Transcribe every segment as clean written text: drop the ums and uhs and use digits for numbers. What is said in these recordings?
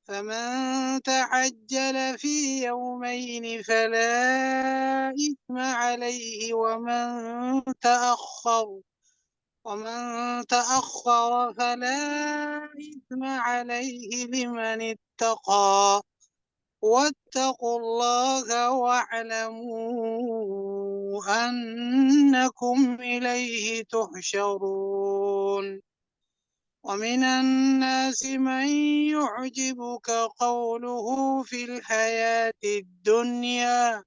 فمن تعجل في يومين فلا إثم عليه ومن تأخر فلا إثم عليه لمن اتقى واتقوا الله واعلموا أنكم إليه تحشرون. ومن الناس من يعجبك قوله في الحياة الدنيا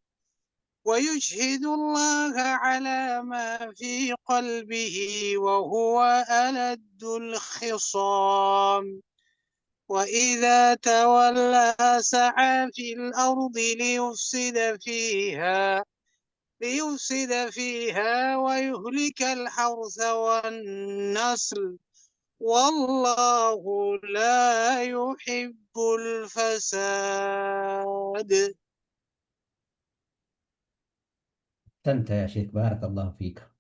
ويشهد الله على ما في قلبه وهو ألد الخصام. وإذا تولى سعى في الأرض ليفسد فيها ويهلك الحرث والنسل والله لا يحب الفساد. أحسنت يا شيخ، بارك الله فيك.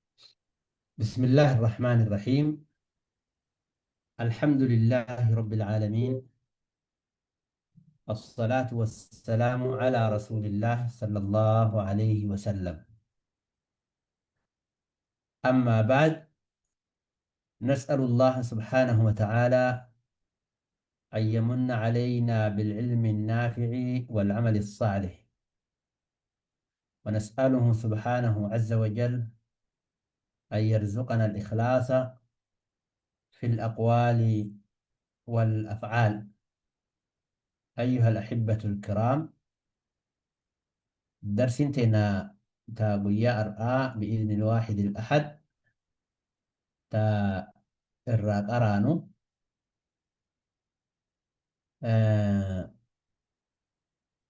بسم الله الرحمن الرحيم. الحمد لله رب العالمين، الصلاة والسلام على رسول الله صلى الله عليه وسلم. أما بعد، نسأل الله سبحانه وتعالى أن يمن علينا بالعلم النافع والعمل الصالح، ونسأله سبحانه عز وجل أن يرزقنا الإخلاص في الأقوال والأفعال. أيها الأحبة الكرام، درس تينا تا guyyaa har'aa بإذن الواحد الأحد تا irraa qaraanu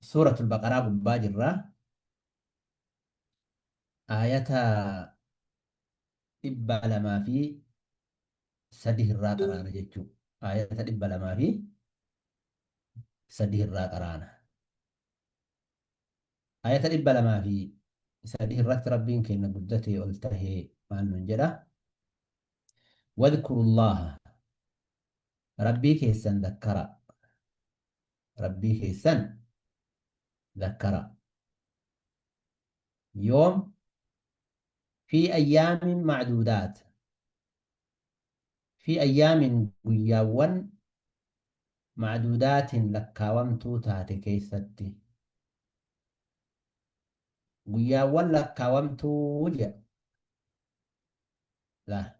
سورة البقرة gubbaa jirra. Aayata 203 irraa qaraana jechuudha. Aayata 203 irraa qaraana. Aayata 203 irratti Rabbiin keenya guddatee ol tahee maal nuun jedha? واذكروا الله، Rabbii keessan dhakkara. Rabbii keessan dhakkara. Yoom? في أيام معدودات. في أيام guyyaawwan معدودات lakkaawamtuu taate keessatti. Guyyaawwan lakkaawamtuu jedha. Laa.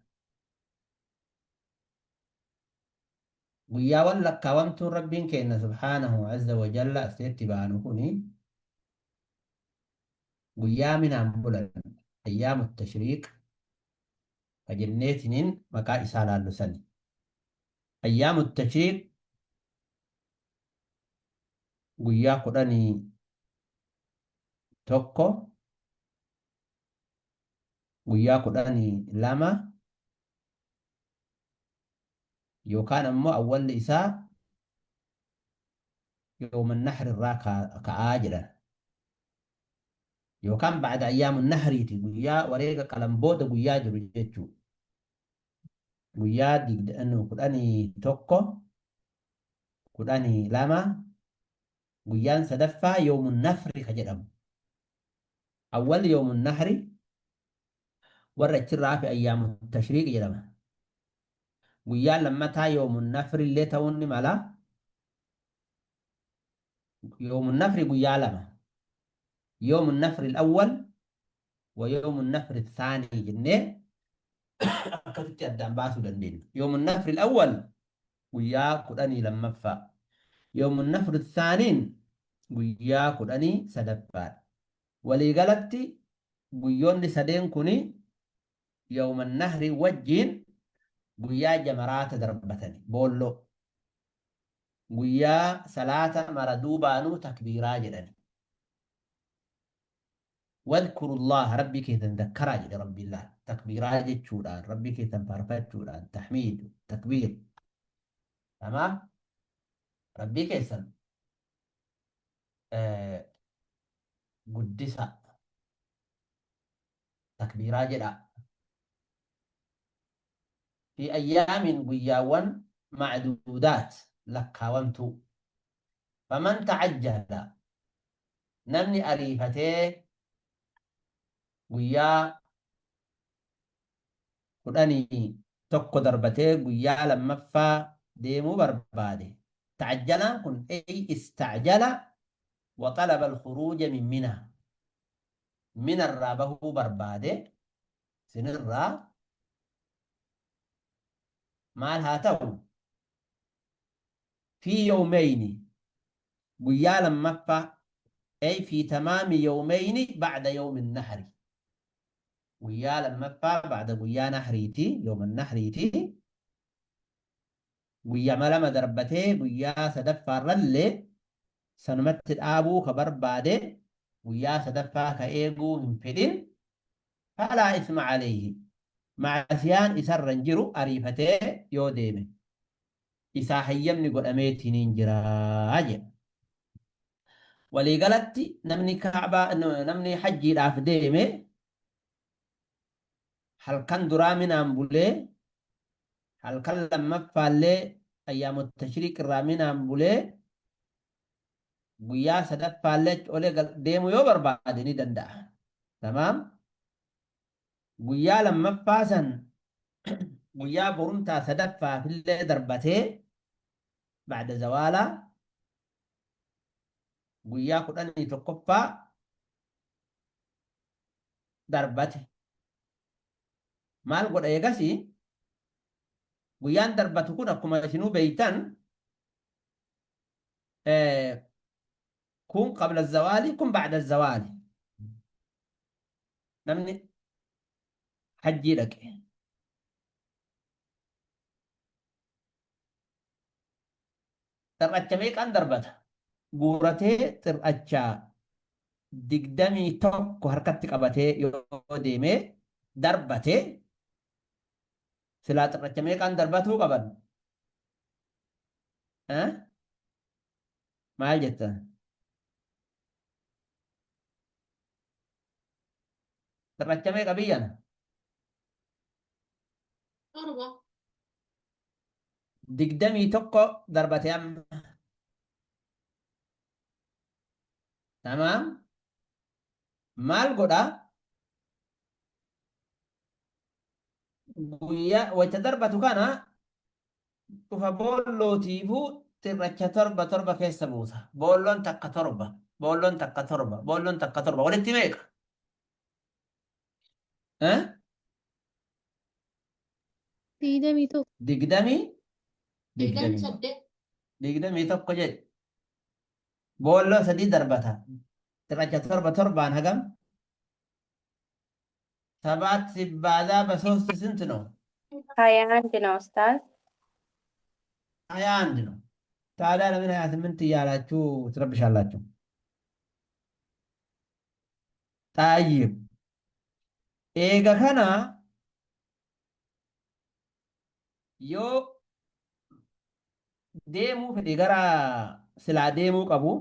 Guyyaawwan lakkaawamtuun Rabbiin keenya سبحانه عز وجل asitti baanu kuni guyyaa minaan bulan, أيام التشريق ka jenneetiniin maqaa isaa laallu sani. أيام التشريق guyyaa 11, guyyaa 12, yookaan ammoo awwalli isaa يوم النحر irraa ka'aa jedhan. Yookaan بعد أيام النحر iiti, guyyaa wareega qalan booda guyyaa jiru jechuudha. Guyyaa 11, 12, guyyaan sadaffaa يوم النفر ka jedhamu. Awwalli يوم النحر, warra achirraa hafe أيام التشريق jedhama. Guyyaan lammataa يوم النفر illee ta'uun ni mala. يوم النفر guyyaa lama. يوم النفر الأول ويوم النفر الثاني jennee akkasitti addaan baasuu dandeenya. يوم النفر الأول guyyaa 12ffaa. يوم النفر الثاني guyyaa 13ffaadha. Waliigalatti guyyoonni sadeen kuni يوم النحر wajjiin guyyaa jamaraata darbatani boolloo. Guyyaa salaata mara duubaanuu takbiiraa jedhani. واذكروا الله, Rabbii keessan zakkaraa jedhe Rabbiin laal. Takbiiraa jechuudhaan, Rabbii keessan faarfachuudhaan, تحميد, تكبير. تمام, Rabbii keessan guddisa, takbiiraa jedha. في أيام guyyaawwan معدودات lakkaawamtuu. Faman ta'ajjala namni ariifatee guyyaa 11 darbatee guyyaa lammaffaa deemuu barbaade. Ta'ajjalaan kun ay ista'jala wa xalaba al-khuruuja min Mina. Minarraa bahuu barbaade sinirraa maal haa ta'u fi yawmayni guyyaa lammaffaa ay fi tamaami yawmayni ba'da yawmi nahri guyyaa lammaffaa ba'da guyyaa nahriiti yawma nahriiti guyyama lama darbatee guyyaa sadaffaarrallee sanumatti dhaabuu ka barbaade guyyaa sadaffaa ka eeguu hin fedhin falaa isma alayhi ma'asiyaan isarra hin jiru ariifatee yoo deeme isaa hayyamni godhameetiniin jira jedha. Waliigalatti namni Ka'baa namni hajjiidhaaf deeme halkan duraa minaan bulee halkan lammaffaallee ayyaamu tashriiq irraa minaan bulee guyyaa sadaffaallee achi olee deemuu yoo barbaade ni danda'a. Tamaam. Guyyaa lammaffaa san guyyaa borumtaa sadaffaafillee darbatee ba'da zawaalaa guyyaa 11ffaa darbate. Maal godha eegasii? Guyyaan darbatu kun akkuma isinuu beeytan kun qabla zawaali kun ba'da zawaali. Namni hajjii dhaqe xir'acha meeqaan darbata? Guuratee xir'acha 21 harkatti qabatee yoo deemee darbate silaa xir'acha meeqaan darbatuu qaban? Maal jettan? Xir'acha meeqa biyyana? Torba. 21 darbate amma. Tamaam. Maal godha? Guyyaa wayita darbatu kana cufa boollootiifuu xirracha torba torba keessa buusa. Boolloon takka torba, boolloon takka torba, boolloon takka torba. Walitti meeqa? Eh? 21. Digdamii? Digdamii Digdamii. saddeet. 21 jedhe. Boolloo sadii darbata. Xirracha torba torbaan hagam? ሰባት ሲባዛ በሶስት ስንት ነው? 21 ነው ኡስታዝ። 21 ነው። ታዲያ ለምን 28 እያላችሁ ትረብሻላችሁ? ጠይብ ኤገ ከና yoo deemuu fedhe gara silaa deemuu qabu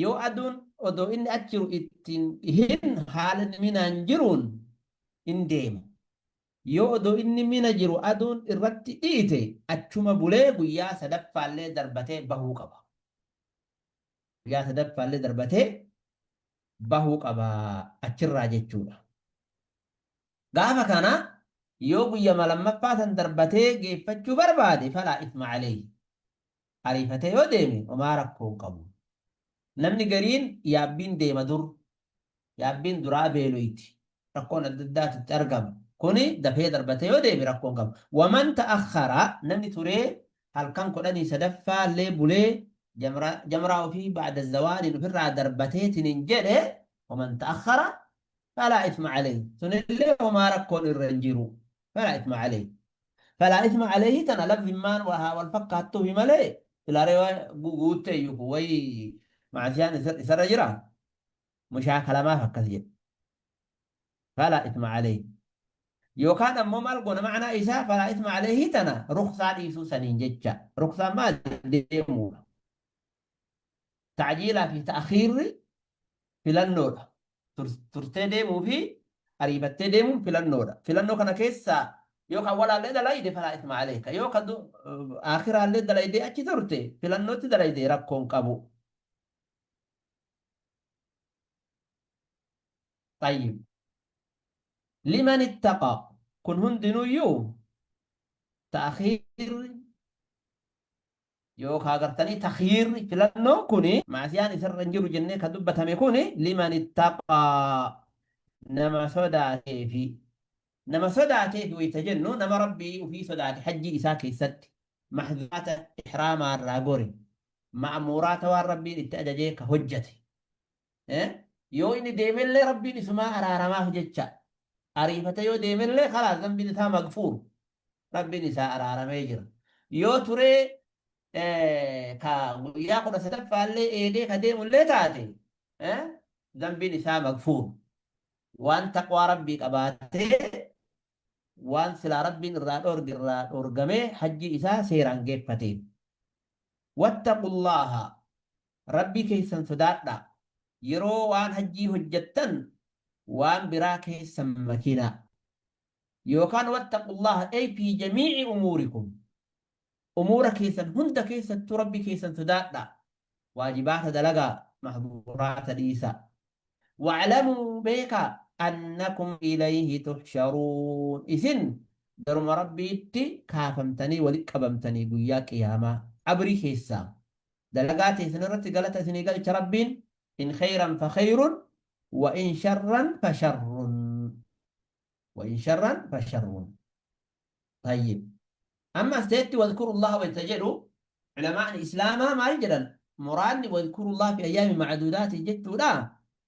yoo aduun odoo inni achi jiru ittiin hin haala inni minaan jiruun hin deema. Yoo odoo inni mina jiru aduun irratti dhiite achuma bulee guyyaa sadaffaallee darbatee bahuu qaba. Guyyaa sadaffaallee darbatee bahuu qaba achirraa jechuudha. Gaafa kana yoo guyyama lammaffaa san darbatee geeffachuu barbaade falaa isma alayhi. Ariifatee yoo deeme homaa rakkoo hin qabu. Namni gariin yaabbiin deema dur. Yaabbiin duraa beeloyti. Rakkoon adda addaatu itti argama. Kuni dafee darbatee yoo deeme rakkoo hin qabu. Waman ta'akhara namni turee halkan 13ffaa illee bulee jamraa ofii ba'da zawaaliin ofirraa darbateetiin jedhe waman ta'akhara falaa isma alayhi. Sunillee homaa rakkoon irra hin jiru. Falaa isma alayhi. Falaa isma alayhi tana lafzimmaan haa wal fakkaattuufi malee filaaree guuttee iyyuu wayi macsiyaan isarra jira. Mushaakalamaaf akkas jedhe. Falaa isma alayhi. Yookaan ammoo maal goona ma'anaa isaa falaa isma alayhi tana ruksaa dhiisuu saniin jecha. Ruksaan maal deemuudha. Ta'jiilaa fi ta'khiirri filannoodha. Turtee deemuu fi ariifattee deemuun filannoodha. Filannoo kana keessaa Yoo kan walaallee dalayde falaa isma aleeka. Yoo kan aakhiraallee dalaydee achi turte filannootti dalayde rakkoon qabu. Tayyib. Liman ittaqa kun hundinuyyuu ta'khiirri yookaa gartanii takhyiirri filannoon kuni maasiyaan isarra hin jiru jennee kan dubbatame kuni liman ittaqaa nama sodaateefi nama sodaateefi wayta jennu nama rabbii ufii sodaate hajjii isaa keessatti mahzuuraata ihraamaa irraa gore ma'muuraata waan rabbiin itti ajajee ka hojjate Yoo inni deemellee Rabbiin isumaa araaramaaf jecha. Ariifate yoo deemellee kalaas zambiin isaa magfuur. Rabbiin isaa araaramee jira. Yoo turee ka guyyaa 13ffaallee eegee ka deemullee taate zambiin isaa magfuur. Waan taqwaa Rabbii qabaatee waan silaa Rabbiin irraa dhoorge irraa dhoorgamee hajjii isaa seeraan geeffateef. Wattaqullaaha Rabbii keessan sodaadhaa. Yeroo waan hajjii hojjattan waan biraa keessa hin makinaa. Yookaan wattaqullaaha ay fii jamii'i umuurikum. Umuura keessan hunda keessattuu Rabbii keessan sodaadhaa. Waajibaata dalagaa, mahzuuraata dhiisaa. Wa'lamuu beekaa annakum ilayhi tuhsharuun. Isin garuma Rabbiitti kaafamtanii walitti qabamtanii guyyaa qiyaamaa qabrii keessaa. Dalagaa teessan irratti galata isinii galcha Rabbiin, in kheyran fa kheyrun wa in sharran fa sharrun. Wa in sharran fa sharrun. Tayyib. Amma as ta'etti wadhkurullaha wayta jedhu ulamaa'ni islaamaa maal jedhan muraadni wadhkurullaha fi ayyaami ma'aduudaati jechuudha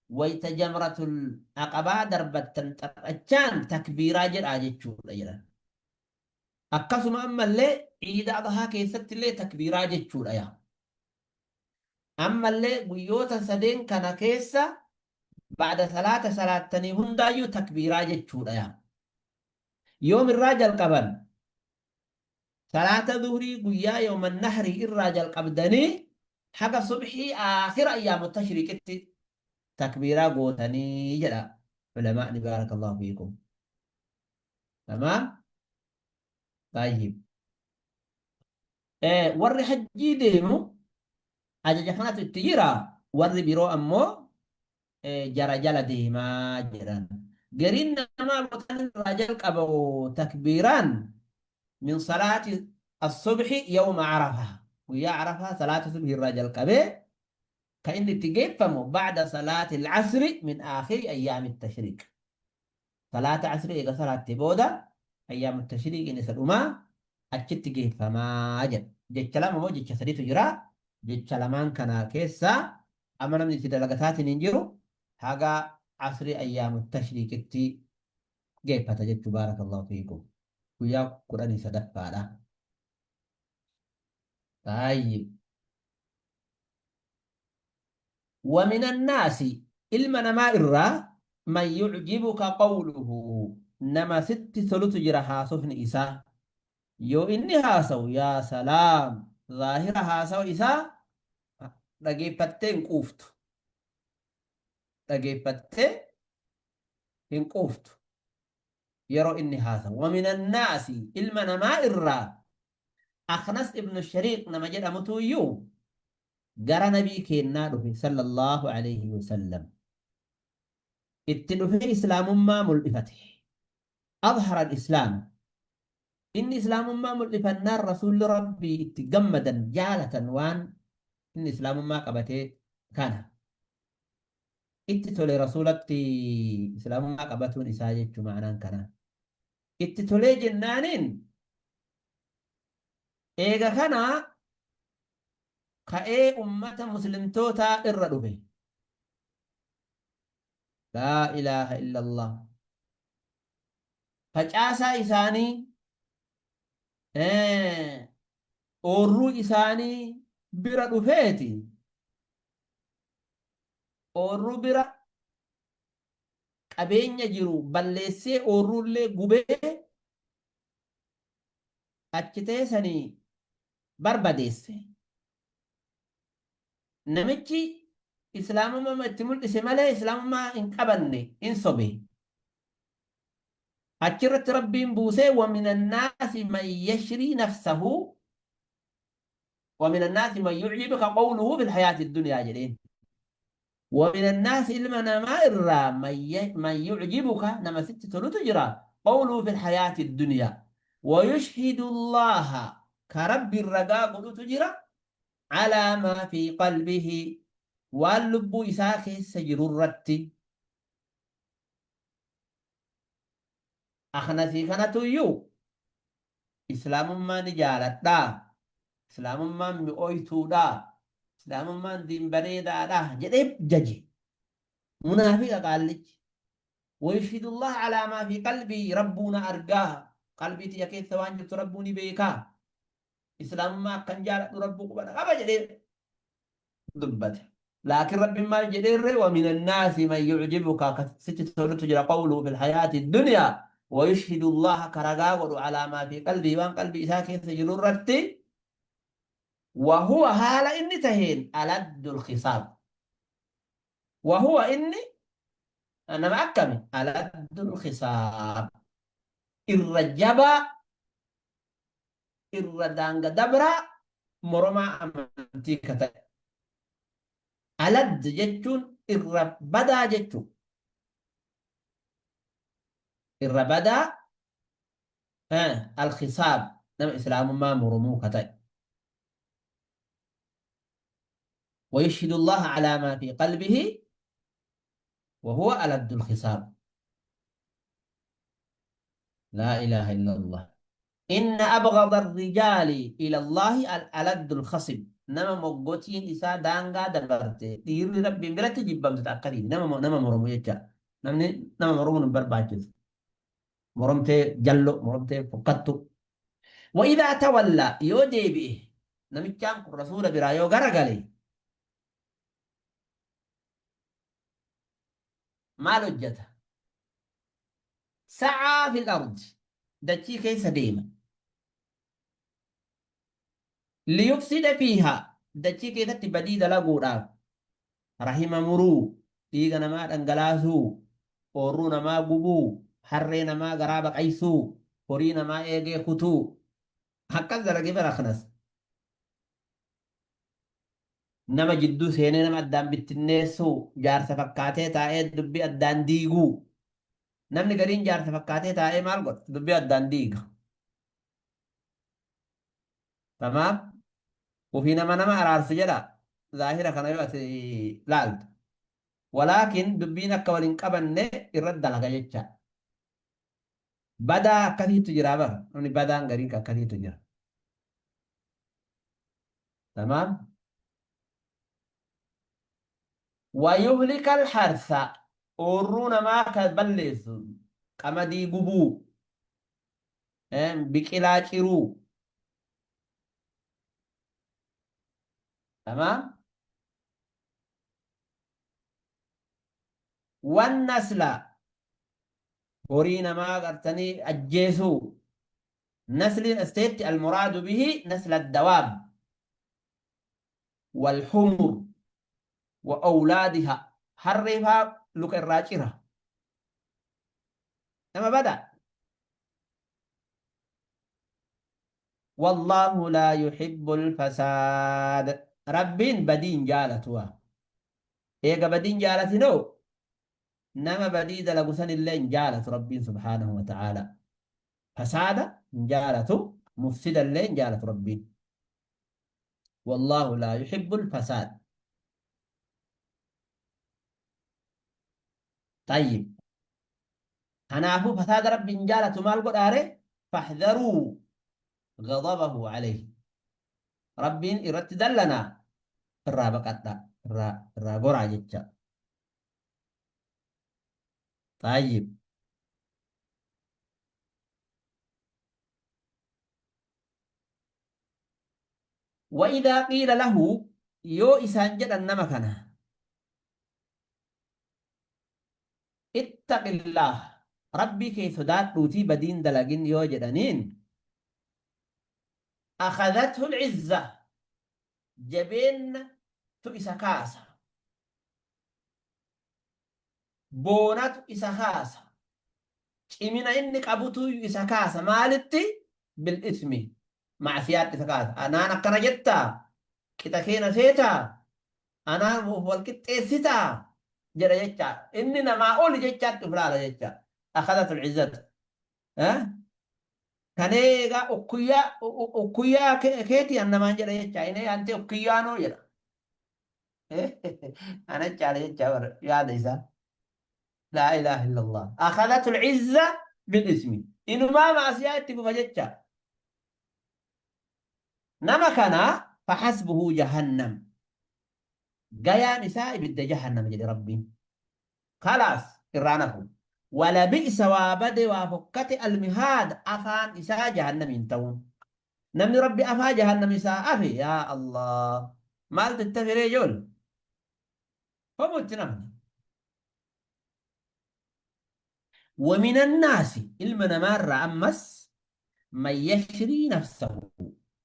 wayta jamratul aqabaa darbattan xaphachaan takbiiraa jedhaa jechuudha jedhan. Akkasuma ammallee Iida Adhaa keessatti illee takbiiraa jechuudha yaa. Ammallee guyyoota sadeen kana keessa ba'da salaata salaattanii hundaayyuu takbiiraa jechuudha yaa. Yoom irraa jalqaban? Salaata zuhrii guyyaa yawman nahrii irraa jalqabdanii haga subhii aakhira ayyaamu tashriiqitti takbiiraa gootanii jedha ulamaa'ni baarakallahu fiikum. Tamaam? Tayyib. Warri hajjii deemu ajaja kanatu itti jira, warri biroo ammoo jara jala deemaa jedhan. Gariin namaa bootaan irraa jalqaba takbiiraan min salaati as-subhi yawma Arafa. Guyyaa Arafaa salaata subhi irraa jalqabee kan inni itti geeffamu ba'da salaati al-asri min aakhiri ayyaami tashriiq. Salaata asrii eega salaatte booda ayyaamu tashriiqiin isa dhumaa achitti geeffamaa jedha. Jecha lama moo jecha sadiitu jira. Jecha lamaan kana keessaa amma namni itti dalagataatiin hin jiru haga asrii ayyaamu tashriiqitti geeffata jechuu baarakallahu fiikum. Guyyaa 13ffaadha. Tayyib. Wa mina annaasi ilma namaa irraa man yu'jibuka qawluhu nama sitti tolutu jira haasofni isaa. Yoo inni haasawu yaa salaam zaahira haasawa isaa dhageeffattee hin quuftu. Dhageeffattee hin quuftu yeroo inni haasawu. Wa mina annaasi ilma namaa irraa Akhnas ibnu Shariiq nama jedhamutu iyyuu gara nabii keennaa dhufe sallallaahu alayhi wasallam. Itti dhufee islaamummaa mul'ifate. Adhara al-islaam. Inni islaamummaa mul'ifannaan rasuulli rabbii itti gammadan jaalatan waan inni islaamummaa qabatee kana. Itti tole rasuulatti islaamummaa qabatuun isaa jechuu ma'anaan kanaa. Itti tolee jennaaniin eega kana ka'ee ummata muslimtootaa irra dhufe. Laa ilaaha illallah. Facaasaa isaanii oorruu isaanii bira dhufeeti. Oorruu bira qabeenya jiru balleessee oorruullee gubee achi teessanii barbadeesse. Namichi islaamummaa itti mul'ise malee islaamummaa hin qabanne hin sobe. Achirratti Rabbiin buusee ومن الناس من يشري نفسه ومن الناس من يعجبك قوله في الحياة الدنيا jedheen. ومن الناس ilma namaa irraa من يعجبك nama sitti tolutu jira قوله في الحياة الدنيا ويشهد الله ka Rabbi ragaa godhutu jira على ما في قلبه waan lubbuu isaa keessa jirurratti. Akhnasii kanatu iyyuu islaamummaa ni jaaladhaa, islaamummaan mi'ooytuudhaa, islaamummaan diin bareedaadha jedhee jaje. Munaafiqa qaallichi. ويشهد الله على ما في قلبي rabbuuna argaa, qalbii tiyya keessa waan jirtu rabbuu ni beekaa, islaamummaa akkan jaaladhu rabbuu qubana qaba jedhee dubbate. Laakiin rabbiin maal jedheerre? ومن الناس من يعجبك sitti tolutu jira قوله في الحياة الدنيا ويشهد الله ka ragaa godhu على ما في قلبه waan qalbii isaa keessa jiru irratti وهو haala inni taheen ألد الخصام. وهو inni nama akkami? ألد الخصام, irra jabaa, irra daanga dabraa, moromaa amantii ka ta'e. ألد jechuun irra badaa jechuu, irra badaa الخصام nama islaamummaa moromuu ka ta'e. ويشهد الله على ما في قلبه وهو ألد الخصام. لا إله إلا الله. إن أبغض الرجال إلى الله الألد الخصم. Nama moggotiin isaa daangaa dabarte dhiirri rabbiin biratti jibbamte akkasiiti. Nama moromu jecha. Namni nama moromuun hin barbaachisu. Moromtee jallo, moromtee fokkattu. وإذا تولى yoo deebi'e namichaan kun rasuula biraa yoo garagale maal hojjeta? سعى في الأرض dachii keessa deema. ليفسد فيها dachii keessatti badii dalaguudhaaf, rahima muruu, dhiiga namaa dhangalaasuu, oorruu namaa gubuu, harree namaa garaa baqaysuu, horii namaa eegee kutuu, akkas dalagee bara kanas. Nama jidduu seenee nama addaan bittinneessuu, jaarsa fakkaatee taa'ee dubbii addaan diiguu. Namni gariin jaarsa fakkaatee taa'ee maal godha? Dubbii addaan diiga. Tamaam. Ufii nama araarsu jedha. Zaahira kana yoo ati laaltu. Walaakin dubbiin akka waliin qabanne irratti dalaga jecha. Badaa akkasiitu jira bara. Namni badaan gariin akkasiitu jira. Tamaam. ويهلك الحرث oorruu namaa kan balleessu, qamadii gubuu, biqilaa ciruu. Tamaam. والنسل horii namaa gartanii ajjeesuu. Nasliin asteetti المراد به نسل الدواب والحمر وأولادها harree faa luka irraa cira. Nama bada. والله لا يحب الفساد. Rabbiin badiin jaalatu. Eega badiin jaalatinoo nama badii dalagu sanillee hin jaalatu Rabbiin سبحانه وتعالى. Fasaada hin jaalatu, mufsida illee hin jaalatu Rabbiin. والله لا يحب الفساد. طيب. Kanaafuu fasaada Rabbiin jaalatu maal godhaare? فاحذروا غضبه عليه. Rabbiin irratti dallanaa irraa baqadha, irraa goraa jecha. طيب. وإذا قيل له yoo isaan jedhan nama kana اتق الله rabbii kee sodaadhuutii badiin dalagin yoo jedhaniin, أخذته العزة jabeennatu isa kaasa, boonatu isa kaasa. Cimina inni qabutu isa kaasa. Maalitti? Bil ismi. Macsiyaatti isa kaasa. Anaan akkana jettaa? Qixa kee na seetaa? Anaan of wal qixxeessitaa? Jedha jecha. Inni namaa oli jechaatti of laala jecha. Akhadatul izzatu. Kanee egaa ukkuyyaa ukkuyyaa keetii an namaan jedha jecha. Inni ante ukkuyyaanoo jedha. Ana caala jecha bara yaada isaa. Laa ilaaha illallah. Akhadatul izza bil ismi. Inumaa maasiyaa itti fufa jecha. Nama kana fahasbuhu jahannam. Gayaan isaa ibidda jahannam jedhe Rabbiin. Khalaas irraa nafu. Wala bi'sa waa bade waa fokkate almihaad afaan isaa jahannamiin ta'uun. Namni Rabbi afaa jahannam isaa afe yaa Allah. Maaltu itti hafe ree ijoole? Homuu itti hin hafne. ومن الناس ilma namaarraa ammas man yashrii nafsahu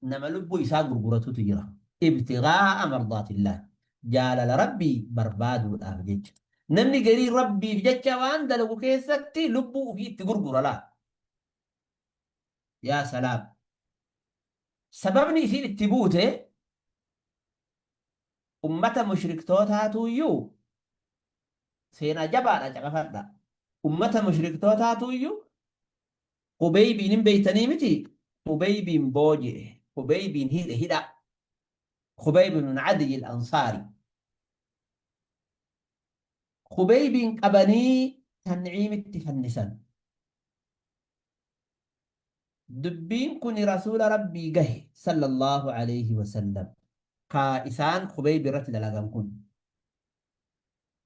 nama lubbuu isaa gurguratutu jira ibtighaa'a mardaatillah jaalala rabbii barbaaduudhaaf jecha namni garii rabbiif jecha waan dalagu keessatti lubbuu ofii itti gurgura laa yaa salaam sababni isiin itti buute ummata mushriktootaatuu Seenaa jabaadha caqafadha. Ummata mushriktootaatuu Khubaybiin hin beeytanii miti? Khubaybiin booji'e. Khubaybiin hidhe hidha. Khubayb ibn Adiy al-Ansaari. Khubaybiin qabanii Tanciimitti fannisan. Dubbiin kuni Rasuula Rabbii gahe sallallahu alayhi wasallam. Ka isaan Khubayb irratti dalagan kun.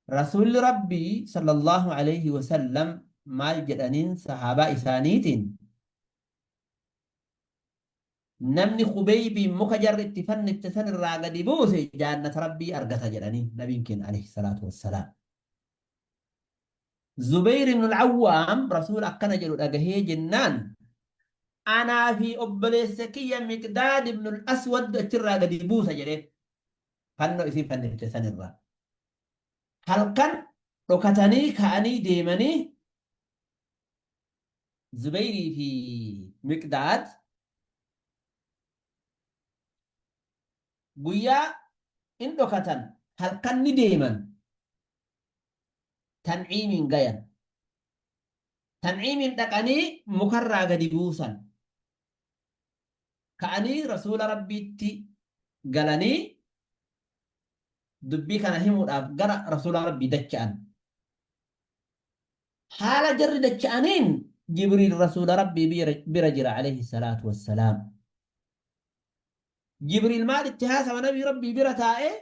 Rasuulli Rabbii sallallaahu aleyhi wa sallam maal jedhaniin sahaabaa isaaniitiin? Namni Khubeeybiin muka jarri itti fannifte san irraa gadi buuse jaannata Rabbii argata jedhaniin nabiin keenya aleyhi salaatu wassalaam. Zubayr ibn al-Awwaam Rasuula akkana jedhu dhagahee jennaan anaa fi obboleessa kiyya Miqdaad ibn al-Aswad achirraa gadi buusa jedheen. Fannoo isiin fannifte san irraa. Halkan dhokatanii ka'anii deemanii Zubeyrii fi Miqdaad guyyaa in dhokatan halkan ni deeman Tan'iimiin gayan. Tan'iimiin dhaqanii mukarraa gadi buusan. Ka'anii Rasuula Rabbiitti galanii dubbii kana himuudhaaf gara Rasuula Rabbii dacha'an. Haala jarri dacha'aniin Jibriil Rasuula Rabbii bira jira alayhi salaatu wassalaam. Jibriil maal itti haasawa Nabii Rabbii bira taa'ee?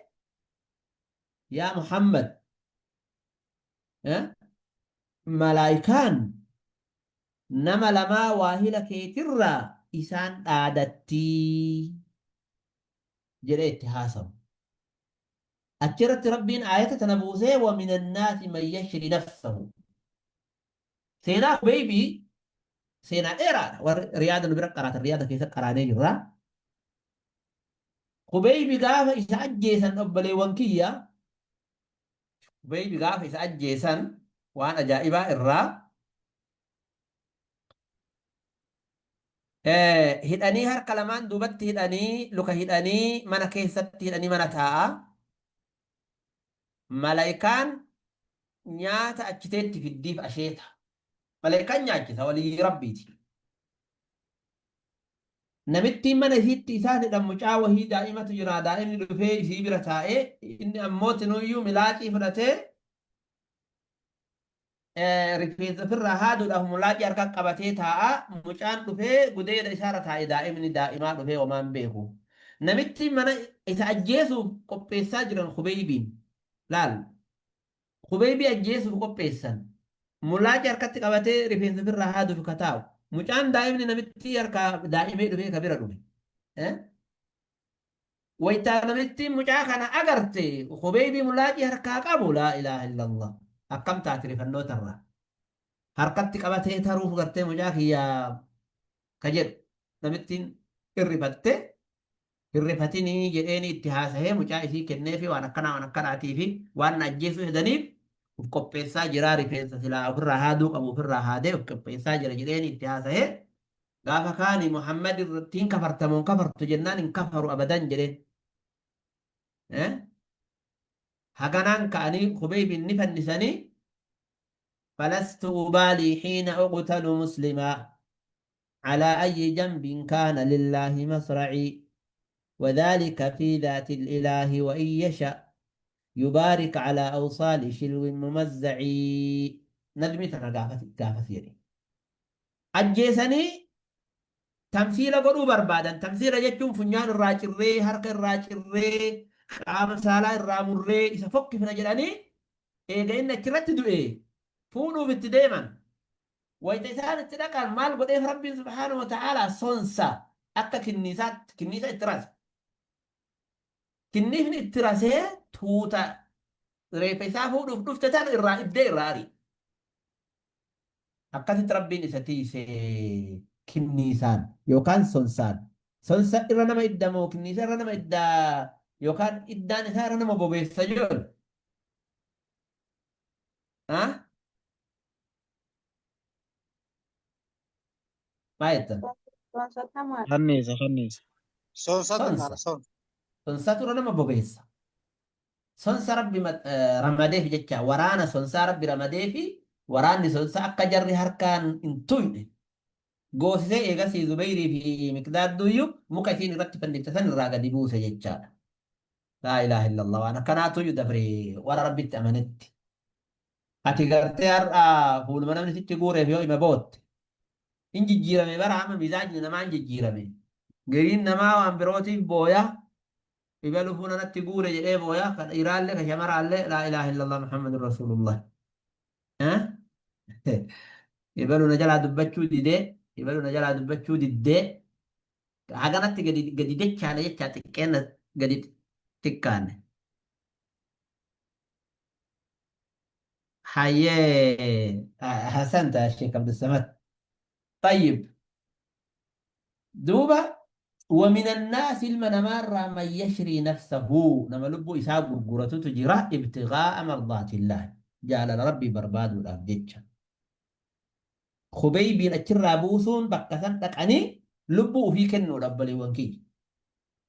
Yaa Muhammad, malaayikaan nama lamaa waahila keetirraa isaan dhaadattii jedhee itti haasawa. Achirratti Rabbiin aayata tana buusee wa minannaasi man yashri nafsahu. Seenaa Khubaybii seenaa dheeraadha. Warri riyaada nu bira qaraatan riyaada keessa qaraanee jirra. Khubaybi gaafa isa ajjeesan obboleewwan kiyya Khubaybi gaafa isa ajjeesan waan ajaa'ibaa irraa hidhanii harka lamaan duubatti hidhanii luka hidhanii mana keessatti hidhanii mana taa'a. Malaayikaan nyaata achiteetti fiddiif asheeta. Malaayikaan nyaachisa walii rabbiiti. Namittiin mana isiitti isaan hidhan mucaa wahii daa'imatu jira daa'imni dhufee isii bira taa'ee inni ammoo tinuuyyuu milaacii fudhatee rifeensa ofirraa haaduudhaaf mulaacii harka qabatee taa'a. Mucaan dhufee gudeeda isaarra taa'e daa'imni daa'imaa dhufee homaan beeku. Namichi mana isa ajjeesuuf qopheessaa jiran Khubeeybiin. Laal. Khubeeybii ajjeesuuf qopheessan. Mulaacii harkatti qabatee rifeensa ofirraa haaduuf ka taa'u. Mucaan daa'imni namittii harkaa daa'imee dhufee ka bira dhufe. Wayta namittiin mucaa kana agarte Khubeeybii mulaacii harkaa qabu laa ilaaha illallah akkam taati rifannoota irraa harkatti qabatee taruuf gartee mucaa kiyya ka jedhu namittiin irrifatte hirrifatinii jedheeni itti haasahee mucaa isii kenneefi waan akkanaa waan akkanaatii fi waan na ajjeesuu hedaniif Uf qopheessaa jiraa rifeensa silaa ofirraa haaduu qabu ofirraa haadee uf qopheessaa jira jedheen itti haasa'ee gaafa kaani Muhammad irratti hin kafartamoo hin kafartu jennaan hin kafaru abadan jedheen. Eh? Haganaan ka'anii Khubeybin ni fannisanii falastu ubaalii xiina uqtalu muslimaa على أي جنب كان لله مصرعي وذلك في ذات الإله وإن يشأ يبارك على أوصال شلو ممزعي نظمي تنا قافة يدي أجيسني تمثيل قدو بربادا تمثيل جتون فنيان الراجري هرق الراجري قام سالا الرامري إذا فك في نجلاني إيه إن كرت دو فونو في دايما Wayta isaan itti dhaqan maal godheef Rabbiin subhaanahu wa ta'aalaa sonsa akka kinniisaatti kinniisa itti rase. Kinniifni itti rasee tuuta reeffa isaa fuudhuuf dhufte tan irraa ibdee irraa ari'e. Akkasitti Rabbiin isa tiise kinniisaan yookaan sonsaan. Sonsa irra nama idda moo kinniisa irra nama idda yookaan iddaan isaa irra nama bobeessa jedhu. Ah? Maal jettan? Sonsatamaadha. Kanniisa kanniisa. Sonsatu Sonsa. mara son. Sonsatu irra nama bobeessa. Sonsa Rabbi ramadeef jecha waraana sonsaa Rabbi ramadeefi waraanni sonsaa akka jarri harkaan hin tuyne goosisee eegasii Zubeyrii fi Miqdaadduuyyu muka isiin irratti fannifte san irraa gadi buuse jechaadha. Laa ilaaha illallah waan akkanaatuyyu dabre warra Rabbitti amanetti. Ati gartee har'a fuuluma namni sitti guureef yoo ima bootte. Hin jijjiirame bara amma mizaajni namaa hin jijjiirame. Gariin namaa waan birootiif booya. Ibalu fuula natti guure jedhee booya. Ka dhiiraallee ka shamaraallee laa ilaaha illallah Muhammadur Rasuulullah. Ibalu na jalaa dubbachuu didee. Ibalu na jalaa dubbachuu diddee. Haganatti gadi gadi dechaane jechaa xiqqeenna gadi xiqqaanne. Hayyee ahsanta ya Sheikh Abdussamad. Tayyib. Duuba ومن الناس ilma namaarraa man yashrii nafsahu nama lubbuu isaa gurguratutu jira ibtighaa'a mardaatillah jaalala rabbii barbaaduudhaaf jecha. Khubeybiin achirraa buusuun bakka san dhaqanii lubbuu ufii kennuudha obboleewwan kiyya.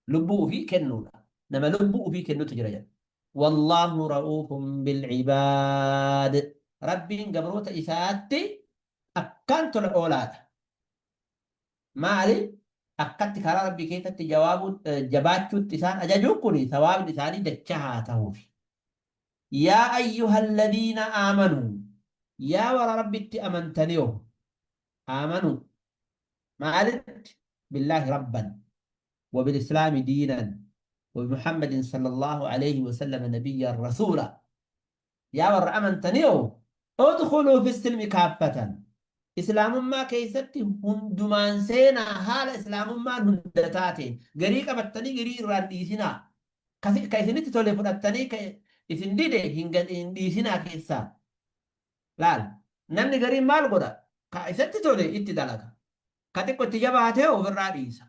Lubbuu ufii kennuudha. Nama lubbuu ufii kennutu jira jedha. Wallaahu ra'uufun bilcibaad. Rabbiin gabroota isaatti akkaan tola oolaadha. Maali? Akkatti karaa Rabbii keessatti jawaabuu jabaachuutti isaan ajajuun kun sawaabni isaanii dachaa haa tahuufi. Yaa ayyuhalladiina aamanuu yaa warra Rabbitti amantaniyo aamanuu maalitti billaahi rabban wa bilislaami diinan wa bimuhammadin sallallahu alayhi wa sallam nabiyyan rasuula yaa warra amantaniyo udkhuluu fi silmi kaaffatan islaamummaa keessatti hundumaan seenaa haala islaamummaan hunda taateen garii qabattanii garii irraan dhiisinaa ka isinitti tole fudhattanii ka isin dide hin dhiisinaa keessaa. Laal namni gariin maal godha? Ka isatti tole itti dalaga. Ka xiqqo itti jabaatee ofirraa dhiisa.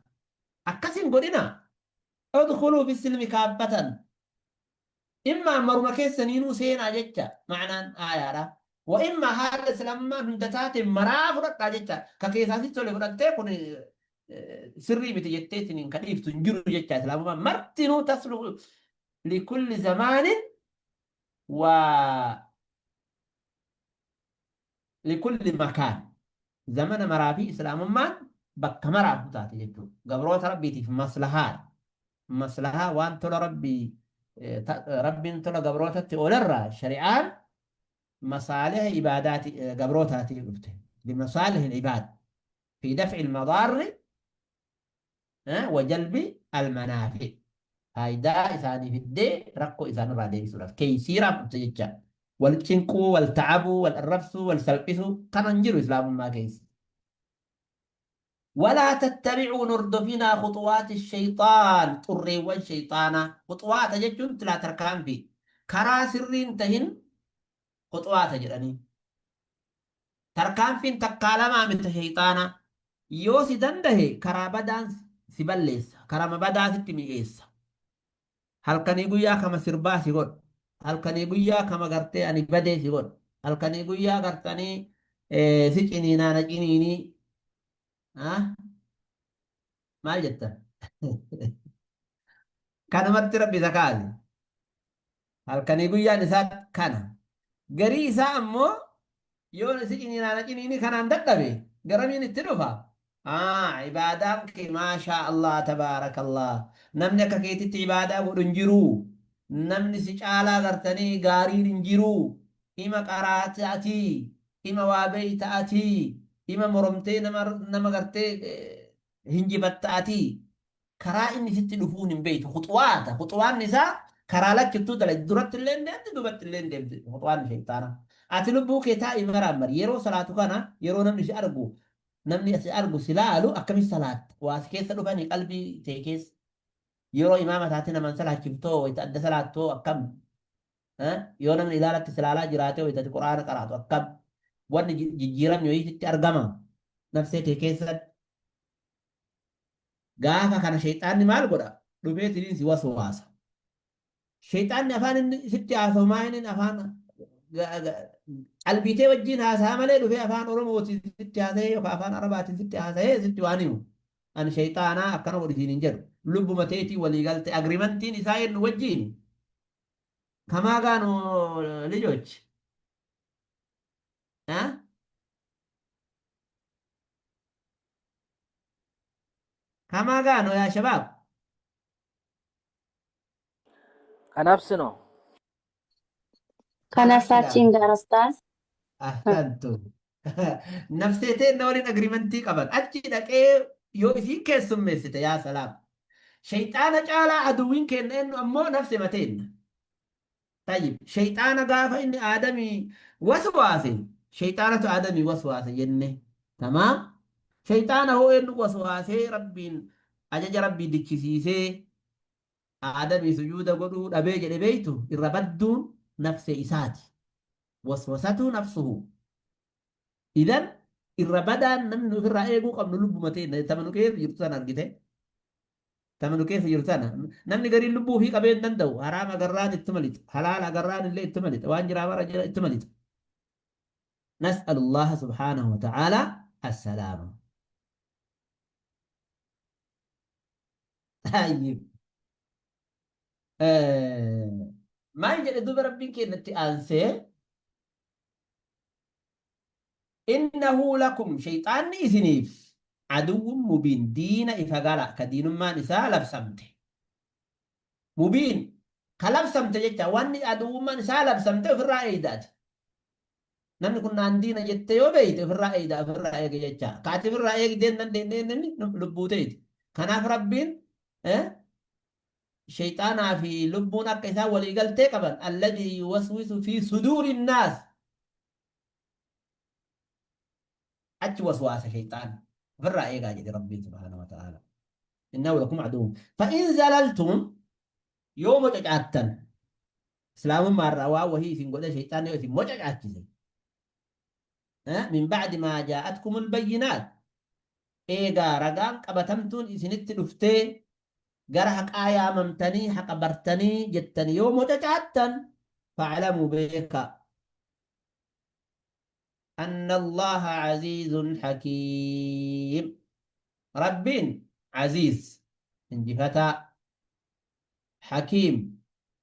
Akkas hin godhinaa. Udkhuluu fi silmi kaaffatan. Immaa maruma keessaniinuu seenaa jecha ma'anaan aayaadha. Wa immaa haala islaamummaan hunda taate maraa fudhadhaa jecha. Ka keessaa sitti tole fudhattee kun sirrii miti jetteetiin ka dhiiftu hin jiru jecha islaamummaan martinuu tasluhu likulli zamaanin wa likulli makaan zamana maraa fi islaamummaan bakka maraaf taate jechuudha. Gabroota rabbiitiif maslahaadha. Maslahaa waan tola rabbii rabbiin tola gabrootatti oolerraa shari'aan masaaliha ibaadaati gabrootaatiif dhufte. Bimasaalihil ibaad fi daf'i al-madaarri wa jalbi al-manaafi. Faayidaa isaanii fiddee rakkoo isaanirraa deebisuudhaaf keeysiiraaf dhufte jecha. Wal cinquu, wal ta'abuu, wal arrabsuu, wal salphisuu kana hin jiru islaamummaa keessa. Walaa tattabi'uu hin hordofinaa khuxuwaati shayxaan xurreewwan shayxaanaa. Khuxuwaata jechuun tilaa tarkaanfii karaa sirrii hin tahin khuxuwaata jedhanii. Tarkaanfiin takkaa lamaa miti sheyxaanaa. Yoo si dandahe karaa badaan si balleessa. Karama badaa sitti mi'eessa. Halkanii guyyaa kama sirbaa si godha. Halkanii guyyaa kama gartee ani badee si godha. Halkanii guyyaa gartanii si ciniinaa na ciniinii. Maal jettan? Kanumatti Rabbi isa kaase. Halkanii guyyaan isaa kana. Garii isaa ammoo yoo si ciniinaa na ciniinii kanaan dadhabe garamiin itti dhufa? Aa ibaadaan kee maashaa Allah tabaarakallah. Namni akka keetitti ibaadaa godhu hin jiru. Namni si caalaa gartanii gaariin hin jiru. Ima qaraata ati, ima waa beeyta ati, ima moromtee nama nama gartee hinjifatta ati. Karaa inni sitti dhufuun hin beeytu. Khuxwaata. Khuxwaanni isaa karaa lachuttuu dalagdi. Duratti illee hin deemti, duubatti illee hin deemti. Khuxwaanni sheyxaana. Ati lubbuu kee taa'ii maraammari. Yeroo salaatu kana yeroo namni si argu, namni si argu si laalu akkamitti salaatta? Waa si keessa dhufanii qalbii tee keessa. Yeroo imaama taatee namaan salaachiftoo wayita adda salaattoo akkam? Yoo namni ilaalatti si laalaa jiraatee wayita ati Qur'aana qaraatu akkam? Wanni jijjiiramni wayii sitti argama nafsee tee keessatti. Gaafa kana sheyxaanni maal godha? Dhufeetiniin si waswaasa. Sheyxaanni afaan inni sitti haasawu maa inni afaan qalbii tee wajjin haasa'a malee dhufee afaan Oromootiin sitti haasa'ee yookaan afaan Arabaatiin sitti haasa'ee sitti waan himu. Ani sheyxaanaa akkana godhi siin hin jedhu. Lubbuma teetii walii galte agrimantiin isaa eenyu wajjin? Kamaa gaanu lijoch. Kamaa gaanu yaa shabaab. Kanaaf sinoo. ከነፍሳችን ጋር ኡስታዝ። Ahsantu. Nafsee teenna waliin agriimantii qaban. Achi dhaqee yoo isiin keessummeessite yaa salaam. Shayxaana caalaa aduwwiin keenna eenyu ammoo nafsee mateenna. Tayyib. Shayxaana gaafa inni Aadamii waswaase shayxaanatu Aadamii waswaase jenne. Tamaam. Shayxaana hoo eenyu waswaasee Rabbiin ajaja Rabbii dichisiisee Aadamii sujuuda godhuu dhabee jedhe beeytu irra badduun nafsee isaati. Waswasatu nafsuhu. Idan irra badaan namni ofirraa eeguu qabnu lubbuma teenna tama nu keessa jirtu sana argite. Tama nu keessa jirtu sana namni gariin lubbuu ofii qabee hin danda'u. Haraam agarraan ittuma lixa. Halaal agarraan illee ittuma lixa. Waan jiraa mara jira ittuma lixa. Nas'alullaha subhaanahu wa ta'ala assalaama. Tayyib. Maal jedhe duuba Rabbiin keenyatti aansee innahu lakum shayxaanni isiniif aduwwun mubiin diina ifa gala ka diinummaan isaa labsamte. Mubiin ka labsamte jecha wanni aduwwummaan isaa labsamte ofirraa eeydaati. Namni kun naan diina jettee yoo beeyte ofirraa eeyda ofirraa eegi jecha. Ka ati ofirraa eegdee hin dandeenye inni lubbuu teeti. Kanaaf Rabbiin sheyxaanaa fi lubbuun akka isaan walii galtee qaban alladii yuwaswisu fi suduuri naas achi waswaasa sheyxaan ofirraa eegaa jedhe Rabbiin subhaanahu wa ta'aala. Innahu lakum aduwwun fa in zalaltum yoo mococaattan Islaamummaa irraa waan wahii isin godhee sheyxaanni yoo isin mococaachise min ba'di maa jaa'atkumul bayyinaat eegaa ragaan qabatamtuun isinitti dhuftee gara haqaa yaamamtanii haqa bartanii jettanii yoo mococaattan fa'alamuu beekaa anna Allaha aziizun hakiim Rabbiin aziiz injifataa Hakiim,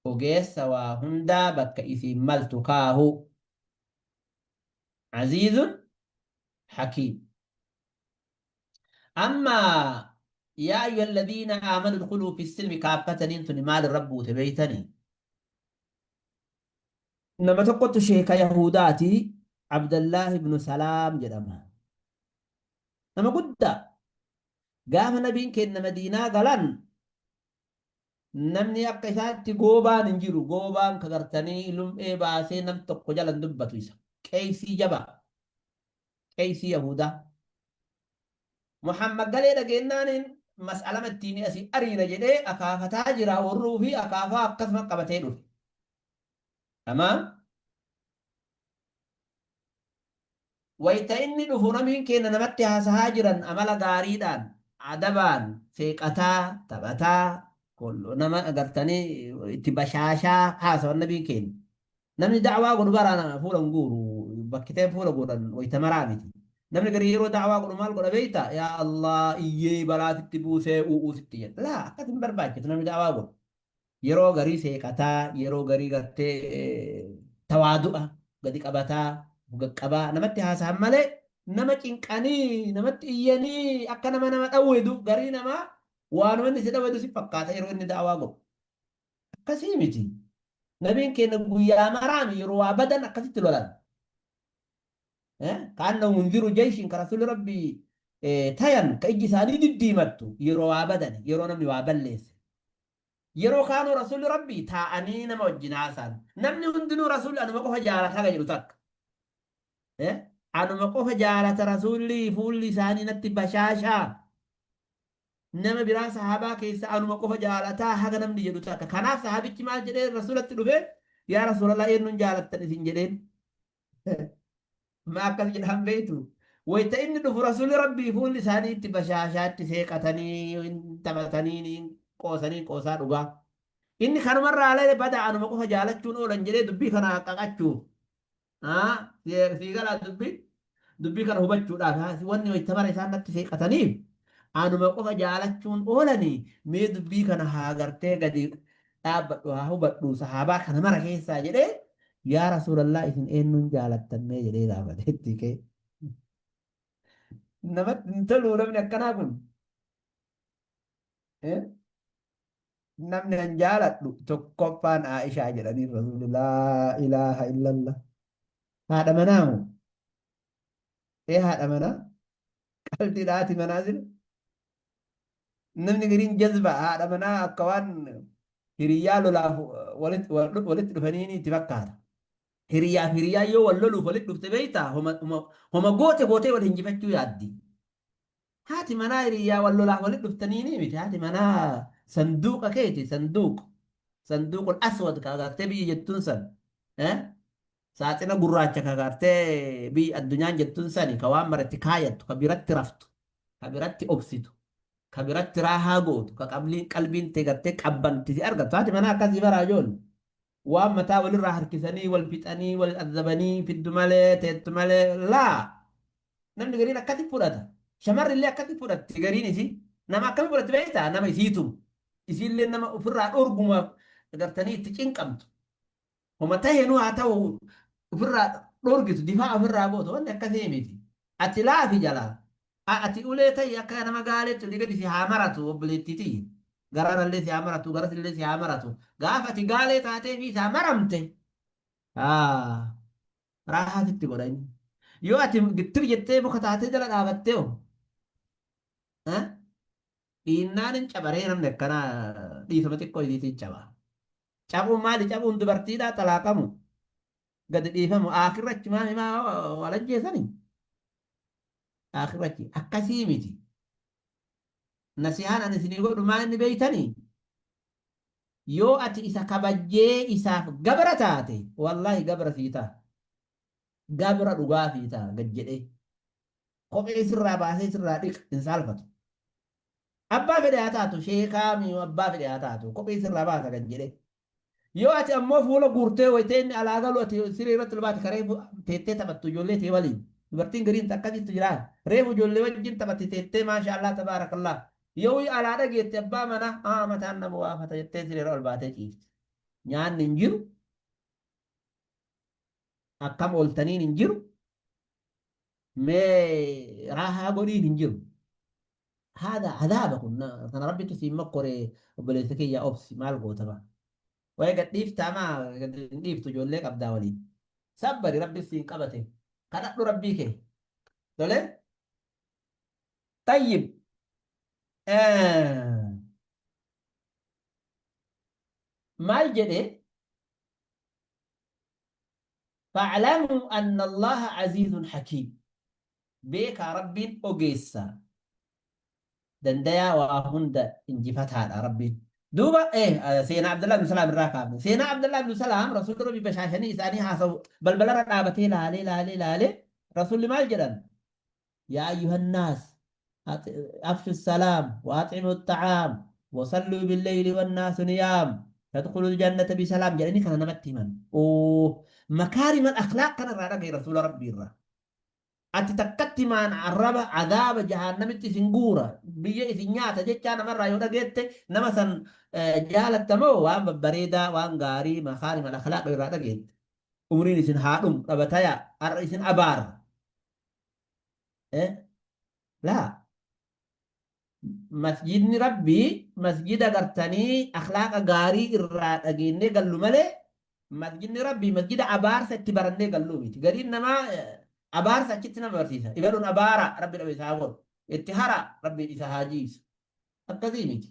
ogeessa waa hundaa bakka isiin maltu kaahu. Aziizun Hakiim. Amma yaa ayyuhalladiina aamanu udkhuluu fi silmi kaaffataniin tuni maal irra buute beeytanii? Nama tokkotu sheeka Yahudaati Abdallaah ibnu Salaam jedhama. Nama guddaa. Gaafa nabiin keenna Madiinaa galan Namni akka isaatti goobaan hin jiru. Goobaan ka gartanii lum'ee baasee nam tokko jala hin dubbatu isa. Qeeysii jabaa. Qeeysii Yahudaa. Muhammad galee dhageennaaniin mas'alama ittiin asii ariina jedhee akaafataa jira warruu fi akaafaa akkasuma qabatee dhufe. Tamaam. Wayta inni dhufu namiin keenna namatti haasahaa jiran amala gaariidhaan, adabaan, seeqataa, taphataa, Nama agartanii itti bashaashaa haasawan nabiin keenya. Namni da'waa godhu bara fuula hin guuru, bakkiteen fuula guuran wayita maraa miti. Namni garii yeroo da'waa godhu maal godha beektaa? Yaa Allah iyyee balaa sitti buusee u'uu sitti jedha. Laa, akkas hin barbaachisu namni da'waa godhu. Yeroo garii seeqataa, yeroo garii gartee tawaadu'a gadi qabataa, gaqqabaa namatti haasahan malee nama cinqanii namatti iyyanii akka nama nama dhawwedu garii namaa waanuma inni si dhawwedu si fakkaata yeroo inni da'waa godhu. Akkasii miti. Nabiin keenya guyyaa maraami yeroo waa badan akkasitti lolan. Kaanna munziru jeeshin ka rasuulli rabbii tayan ka ijji isaanii diddiimattu yeroo waa badan, yeroo namni waa balleesse. Yeroo kaanuu rasuulli rabbii taa'anii nama wajjin haasa'an. Namni hundinuu rasuulli anuma qofa jaalata haga jedhu takka. Anuma qofa jaalata rasuulli, fuulli isaanii natti bashaashaa. Nama biraa sahaabaa keessa anuma qofa jaalataa haga namni jedhu takka. Kanaaf sahaabichi maal jedhee rasuulatti dhufe? Yaa rasuulallah, eenyuun jaalattan isin jedheen. Ma akkas jedhaan beektu? Wayita inni dhufu rasuulli rabbii fuulli isaanii itti bashaashaatti seeqatanii taphatanii qoosanii qoosaa dhugaa. Inni kanumarraa lee bada anuma qofa jaalachuun oolan jedhee dubbii kana qaqachuuf. Sii galaa dubbii kana hubachuudhaaf wanni wayita mara isaan natti seeqataniif anuma qofa jaalachuun oolanii, mee dubbii kana haa gartee gadi dhaabbadhu, haa hubadhu sahaabaa kana mara keessaa jedhee, yaa rasuulallah, isin eenyuun jaalattan mee jedhee gaafate itti kee. Namatti hin tolu namni akkanaa kun. Namni an jaaladhu tokkoffaan Aishaa jedhanii rasuulli. Laa ilaaha illallah. Haadha manaa moo? Ee, haadha manaa. Qalbii haati manaa sila. Namni gariin jazba haadha manaa akka waan hiriyyaa lolaaf walitti dhufanii itti fakkaata. Hiriyyaa fi hiriyyaa yoo wal loluuf walitti dhufte beektaa, homa goote gootee wal hinjifachuu yaaddi. Haati manaa hiriyyaa wal lolaaf walitti dhuftanii ni miti. Haati manaa sanduuqa keeti, sanduuq. Sanduuqul aswad ka agartee biyya jettuun san. Saaxina gurraacha ka agartee biyya addunyaan jettuun sani, ka waan maratti kaayattu, ka biratti raftu, ka biratti obsitu, ka biratti raahaa gootu, ka qabliin qalbiin tee gartee qabbanti si argattu. Haati manaa akkasii baraa ijoollee. Waan mataa walirraa harkisanii wal fixanii wal azabanii fiddu malee teettu malee laa. Namni gariin akkasi fudhata. Shamarri illee akkasi fudhatti gariin isii. Nama akkamii fudhatti beektaa? Nama isiitu. Isiillee nama ofirraa dhorgumaaf gartanii itti cinqamtu. Homa taheenuu haa ta'u ofirraa dhorgitu, difaa ofirraa gootu, wanni akkasii miti. Ati laafi jalaa. Ati ulee ta'i, akka nama gaaleetti olii gadi si haa maratu obboleettii tiyya. Gararallee si haa maratu, garasillee si haa maratu. Gaafa ati gaalee taatee fi isaa maramte, raahaa sitti godha inni. Yoo ati gittir jettee muka taatee jala dhaabattee hoo? Dhiinnaan hin cabaree, namni akkanaa dhiifama xiqqoo isiitiin caba. Cabuun maali? Cabuun dubartiidhaa xalaaqamu. Gadi dhiifamu. Aakirrachi maa himaa wal ajjeesani? Aakirrachi akkasii miti. Nasihaan ani isinii godhu maa inni beeytanii? Yoo ati isa kabajjee isaaf gabra taate, wallaahi gabra sii ta'a. Gabra dhugaa sii ta'a gad jedhee. Kophee sirraa baasee sirraa dhiqa, hin saalfatu. Abbaa fedhe haa taatu, sheekaa mi abbaa fedhe haa taatu, kophee sirraa baasa gad jedhee. Yoo ati ammoo fuula guurtee wayitee inni alaa galu ati siree irratti ol baate ka reefu teettee taphattu ijoollee tee waliin. Dubartiin gariin akkasiitu jira. Reefu ijoollee wajjin taphatti teettee, maasha Allah tabaarakallah. Yoo alaa dhageette abbaa manaa aa mataan nama waafata jettee siree irra ol baatee ciifti. Nyaanni hin jiru. Akkam ooltaniin hin jiru. Mee raahaa godhiin hin jiru. Haadha adaaba kun kana rabbitu siin mokkoree, obboleessa kiyya, obsi, maal goota ba. Waa'ee gad dhiiftaa maa gad hin dhiiftu, ijoollee qabdaa waliin. Sabbari, rabbi siin qabate. Kadhadhu rabbii kee. Tole? Tayyib. Maal jedhe? Fa'lamuu anna Allaha aziizun hakiim. Beekaa, Rabbiin ogeessa, dandayaa, waa hunda injifataadha Rabbiin. Duuba seenaa Abdullah ibn Salaam irraa kaafne. Seenaa Abdullah ibn Salaam, Rasuulli Rabbi bashaashanii isaanii haasawu balbalarra dhaabatee laalee laalee laalee, Rasuulli maal jedhan? Yaa ayyuhannaas, afshu salaam wa at'imu xa'aam Wasalluu billeyli wannaasu niyaam tadkhulul jannata bisalaam jedhanii kana namatti himan. Oo makaarimal akhlaaq kanarraa dhagaye rasuula rabbii irraa. Ati takkatti maan arraba azaaba jahaannamitti isin guura biyya isin nyaata jechaa namarraa yoo dhageette nama san jaalatta moo waan babbareedaa waan gaarii makaarimal akhlaaq irraa dhageette. Umriin isin haa dhumu dhabataya har'a isin abaara. Laa Masjidni Rabbii masjida gartanii akhlaaqa gaarii irraa dhageennee gallu malee masjidni Rabbii masjida abaarsa itti barannee galluu miti. Gariin namaa abaarsa achitti nama barsiisa. Ibaluun abaara Rabbi dhabe isaa godhu. Itti hara Rabbiin isa haa jiisu. Akkasii miti.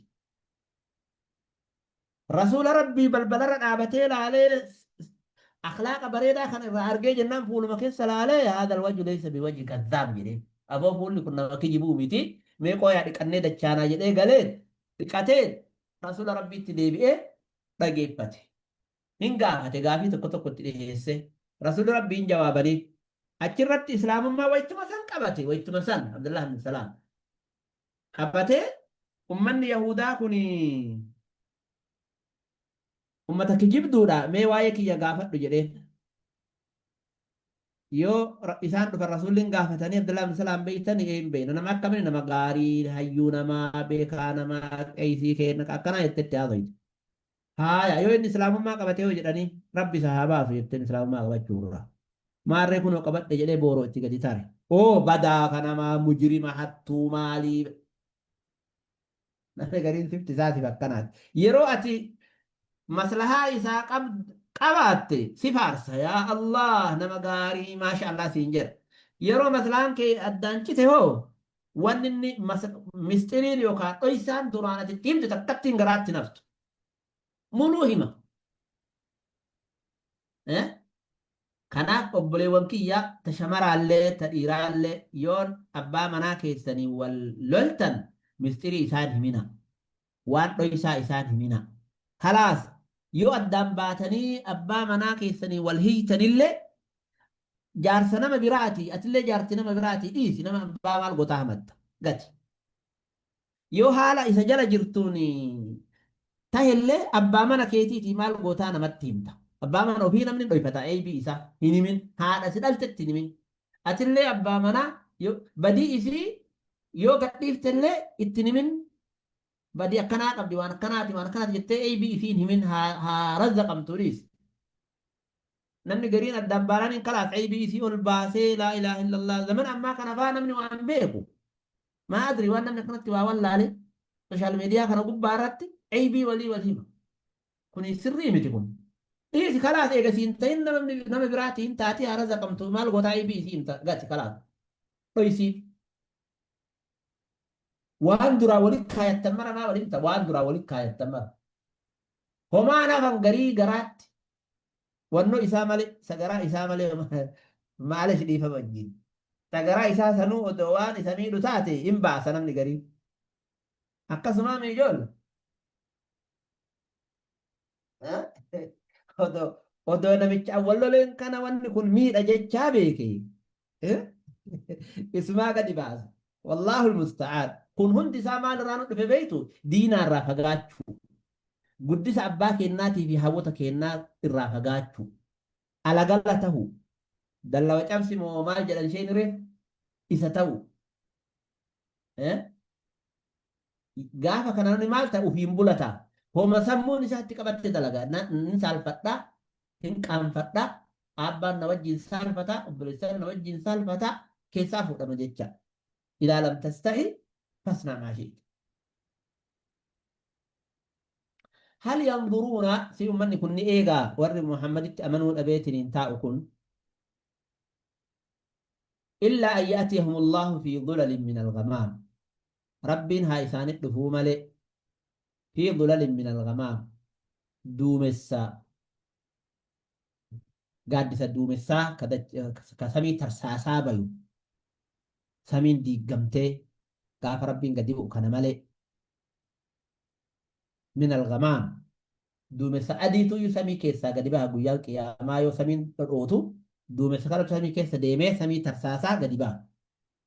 Rasuula Rabbii balbalarra dhaabatee laalee akhlaaqa bareedaa kana irraa argee jennaan fuuluma keessa laalee haadha alwajhu laysa biwajhi kadhaab jedhee. Aboo fuulli kun nama kijibuu miti. Mee qooyaa dhiqannee dachaanaa jedhee galee dhiqatee Rasuula Rabbiitti deebi'ee dhageeffate. Hin gaafate gaafii tokko tokko itti dhiheesse. Rasuulli Rabbii hin jawaabaniif. Achirratti islaamummaa waytuma san qabate waytuma san Abdullah ibn Salaam. Qabatee ummanni Yahuudaa kun ummata kijibduudha mee waa'ee kiyya gaafadhu jedheen. Yoo isaan dhufan rasuulliin gaafatanii Abdullahi ibn Salaam beeytanii ee hin beeyna nama akkamii nama gaarii hayyuu namaa beekaa namaa qeysii keenna akkanaa jettee itti haasoyte. Haaya yoo inni islaamummaa qabate hoo jedhanii rabbi isa haa baasu jetteen islaamummaa qabachuu irraa. Maarree kunoo qabadhe jedhee booroo itti gadi tare. Oo badaa kanamaa mujrima hattuu maalii. Namni gariin sifti isaa sif akkanaati. Yeroo ati maslahaa isaa qabaatte si faarsa yaa Allah nama gaarii maasha Allah siin jedha. Yeroo maslahaan kee addaan cite hoo wanni inni misxiriin yookaan dhoysaan duraan ati itti himte takkattiin garaatti naftu. Muluu hima. Eh? Kanaaf obboleewwan kiyya ta shamaraallee ta dhiiraallee yoon abbaa manaa keessanii wal loltan misxirii isaan himina. Waan dhoysaa isaan himina. Kalaas yoo addaan baatanii abbaa manaa keessanii wal hiiytanillee jaarsa nama biraati atillee jaarti nama biraati dhiisi nama abbaa maal gotaa hamatta gati. Yoo haala isa jala jirtuun tahellee abbaa mana keetiitii maal gootaa namatti himta. Abbaa mana ofii namni dhoyfata eybii isaa hin himin haadha si dhaltetti hin himin. Atillee abbaa manaa badii isii yoo gadhiiftellee itti hin himin badii akkanaa qabdi waan akkanaati waan akkanaati jettee eybii isii hin himin haa razzaqamtu dhiisi. Namni gariin addaan baanaaniin kalaas eybii isii ol baasee laa ilaaha illallah zamana ammaa kana faa namni waan beeku maa adri waan namni akkanatti waa wallaale sooshaal miidiyaa kana gubbaa irratti eybii walii wal hima. Kuni sirrii miti kun. Dhiisi kalaas eega siin ta'in nama biraatii hin taatii haa razaqamtu maal gootaa eybii isii himta gati kalaas dhoysiif. Waan duraa walitti kaayattan mara maa wal himta waan duraa walitti kaayattan mara. Homaa nafan garii garaatti Wannoo isaa malee sagaraa isaa malee maalish dhiifama wajjin. Sagaraa isaa sanuu odoo waan isa miidhu taate hin baasa namni gariin. Akkasumaa mi ijoolle? Odoo odoo namicha awwalloleen kana wanni kun miidha jechaa beeke. Isumaa gadi baasa. Wallaahu musta'aan. Kun hundi isaa maal irraa nu dhufe beektu? Diinaa irraa fagaachuu. Guddisa abbaa keennaatii fi hawwota keennaa irraa fagaachuu. Alagala tahu. Dallawa cabsi moo maal jedhan isheen ree? Isa ta'u. Gaafa kana namni maal ta'e ofiin bulata. Homa sammuun isaatti qabatte dalaga. Hin saalfadha, hin qaanfadha, abbaan na wajjin saalfata, obboleessaan na wajjin saalfata, keessaa fuudhama jecha. Idaa lam tastahi fasnaa maa shi'ta. Hal yanzuruuna si ummanni kun ni eegaa warri Muhammaditti amanuu dhabeetiniin taa'u kun illaa an ya'tiyahum Allahu fi dhulalin min al-ghamaam Rabbiin haa isaanit dhufuu malee fi dhulalin min al-ghamaam duumessa gaaddisa duumessaa ka samii tarsaasaa bayu samiin diiggamtee gaafa Rabbiin gadi bu'u kana malee min al-ghamaam duumessa adiituyyuu samii keessaa gadi baha guyyaan qiyaamaa yoo samiin dhodhootu duumessa kanatu samii keessa deemee samii tarsaasaa gadi baha.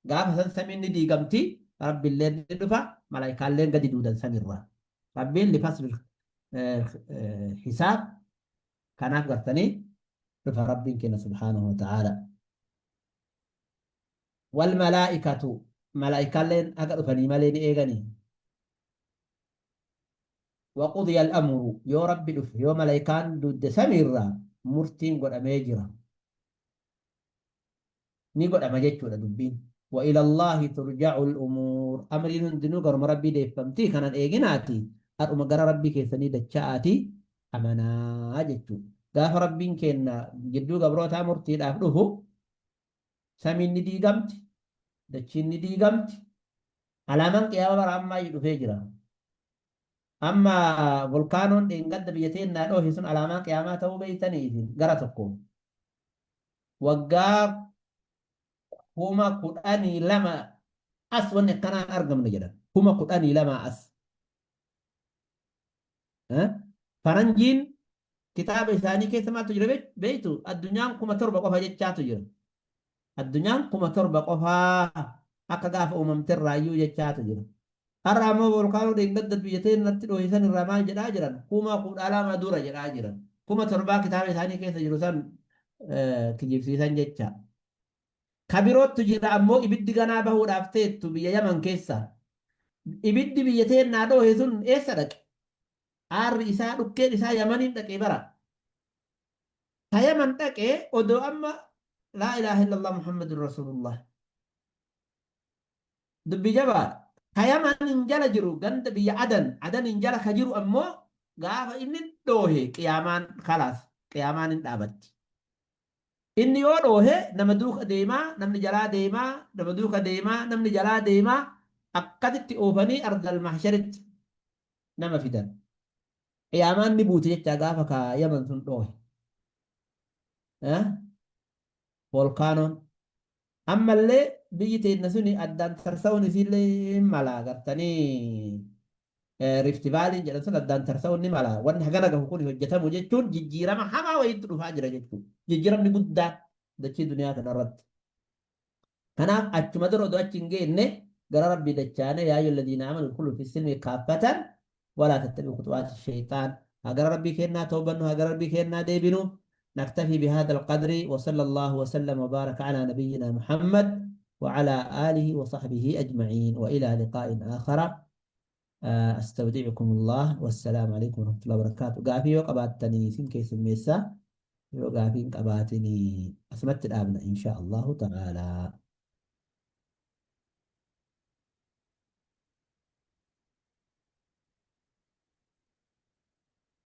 Gaafa san samiin ni diigamti, Rabbilleen ni dhufa, malaayikaalleen gadi duudan samiirraa. Rabbiin lifasli hisaab kanaaf gartanii dhufa Rabbiin keenya subhaanahu wa ta'aala. Wal malaa'ikatu malaa'ikaalleen haga dhufanii malee ni eeganii. Waqudiya al-amru yoo Rabbi dhufe yoo malaa'ikaan dudde samiirraa murtiin godhamee jira. Ni godhama jechuudha dubbiin. Wa ila Allaahi turja'ul umuur. Amriin hundinuu garuma Rabbii deeffamti. Kanan eeginaati. Har'uma gara Rabbii keessanii dacha'aati amanaa jechuudha. Gaafa Rabbiin keenna jidduu gabrootaa murtiidhaaf dhufu samiin ni diigamti, dachiin ni diigamti. Alaamaan qiyaama bara ammaa dhufee jira. Amma volkaanoon dheengadda biyya teennaa dhoohe sun alaamaa qiyaamaa ta'uu beeytanii isin gara tokkoon. Waggaa 12,000 as wanni akkanaa hin argamne jedhan. 12,000 as. Faranjiin kitaaba isaanii keessa maaltu jira beektu? Addunyaan 7,000 qofa jechaatu jira. Addunyaan 7,000 qofaa akka gaafa uumamterraayyuu jechaatu jira. Har'a ammoo volkaanoo dheengadda biyya teennatti dhohe san irraa maal jedhaa jiran? 12,000 dura jedhaa jiran. 7,000 kitaaba isaanii keessa jiru san kijibsiisan jecha. Ka biroottu jira ammoo ibiddi ganaa bahuudhaaf teettu biyya Yaman keessa. Ibiddi biyya teennaa dhohe sun eessa dhaqe? Aarri isaa dhukkeen isaa Yamaniin dhaqe bara. Ka Yaman dhaqe odoo amma laa ilaaha illallah Muhammadun Rasuulullah. Dubbii jabaadha. Ka Yamaniin jala jiru ganda biyya Adan, Adaniin jala ka jiru ammoo gaafa inni dhoohe qiyaamaan kalaas qiyaamaan hin dhaabatti. Inni yoo dhoohe nama duuka deemaa, namni jalaa deemaa, nama duuka deemaa, namni jalaa deemaa akkasitti oofanii ardal mahsharitti nama fidan. Qiyaamaan ni buute jecha gaafa ka Yaman sun dhoohe. Volkaanoon. Ammallee biyyi teenna suni addaan tarsa'uun isiillee hin mala gartanii Rift Valley jedhan sun addaan tarsa'uun ni mala. Wanni hagana gahu kun hojjetamu jechuun jijjiirama hamaa wayiitu dhufaa jira jechuudha. Jijjiiramni guddaan dachii duniyaa kanarratti. Kanaaf achuma dura odoo achi hin geenne gara Rabbii dachaane yaa ayyuhal ladiina amanu udkhuluu fi silmi kaaffatan walaa tattabi'uu khuxuwaati shayxaan. Haa gara Rabbii keennaa tawbannu, haa gara Rabbii keennaa deebinu. Naktafi bihadha alqadri wa sallallahu wa sallam wa baraka ala nabiyyina Muhammad wa ala alihi wa sahbihi ajma'iin wa ila liqaa'in aakhara. Astawdi'ukum Allah wassalaamu alaikum warahmatullahi wabarakatuh. Gaafii yoo qabaattanii isin keessummeessa, yoo gaafii hin qabaatin asumatti dhaabna insha Allahu ta'ala.